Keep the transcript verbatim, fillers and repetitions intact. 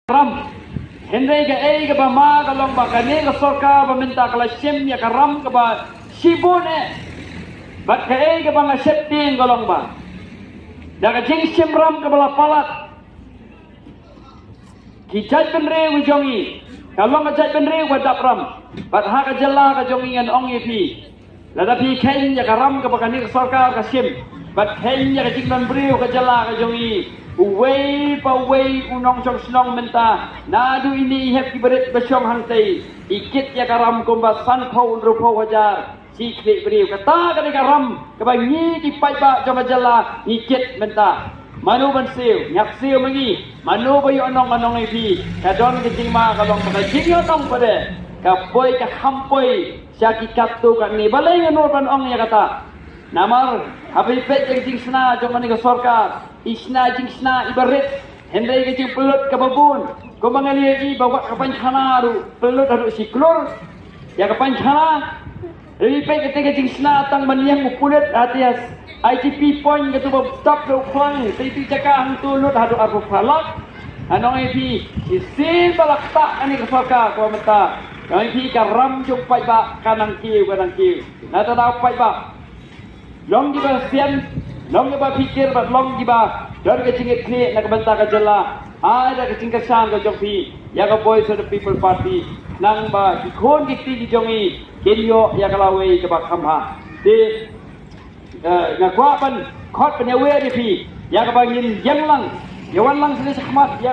ram. Hynrei kaei kaba ma ka long ba kane ka sorkar ba mynta ka la shim ïa ka ram kaba shibun eh. Bad kaei kaba nga sheptieng ka long ba da ka jingshim ram kaba la palat, ki jaitbynriew ka jong i ka long ka jaitbynriew ba dap ram. Bad ha ka jylla ka jong i ngan ong ïa phi, lada phi kheiñ ïa ka ram kaba kane ka sorkar ka shim bad kheiñ ïa ka jingdon briew ka jylla ka jong i, uwei pa uwei u nongshong shnong mynta, naduh ine i hep ki barit ba shong hangtei, i kit ïa ka ram kumba sanphew hynriewphew hajar shi khlieh briew. Kata kane ka ram kaba ngi ki paidbah jong ka jylla ngi kit mynta. Mano ban siew? Ngi hap siew ma ngi. Mano ba ïoh nong? Ngan ong ïa phi, ka don ka jingma ka long ba ka jingïoh nong pat de ka poi ka kham poi sha ki katto katne. Balei ngan nud ban ong ïa kata? Namar haba i peit ïa ka jingshna jong kane ka sorkar, i shna jingshna i barit, hynrei ka jingpynlut kaba bun. Kumba nga la ïohi ba wat ka paikhana ruh pynlut haduh shi klur. Ïa ka paikhana, hynrei peit kata ka jingshna tang ban ïeng u pulit ha te ha I G P point katu ba dap da u khlang, te tu jaka hangtu lut haduh arphew phra lak. Ngan ong ïa phi, shisien ba la ktah kane ka sorkar kaba mynta, ngan ong ïa phi ka ram jong paidbah ka nang kiew, ka nang kiew. Nangta da paidbah, long kiba sian, long kiba phikir bad long kiba don ka jingïakhih na ka bynta ka jylla. Ai da ka jingkyrshan ka jong phi ïa ka Voice of the People Party, nang ba ki khun ki kti ki jong i kin ïoh ïa ka lawei kaba kham bha. Te eh, nga kwah ban khot ban ïawer ïa phi ïa kaba ngin ïeng lang, ïa wan lang sha khmat ïa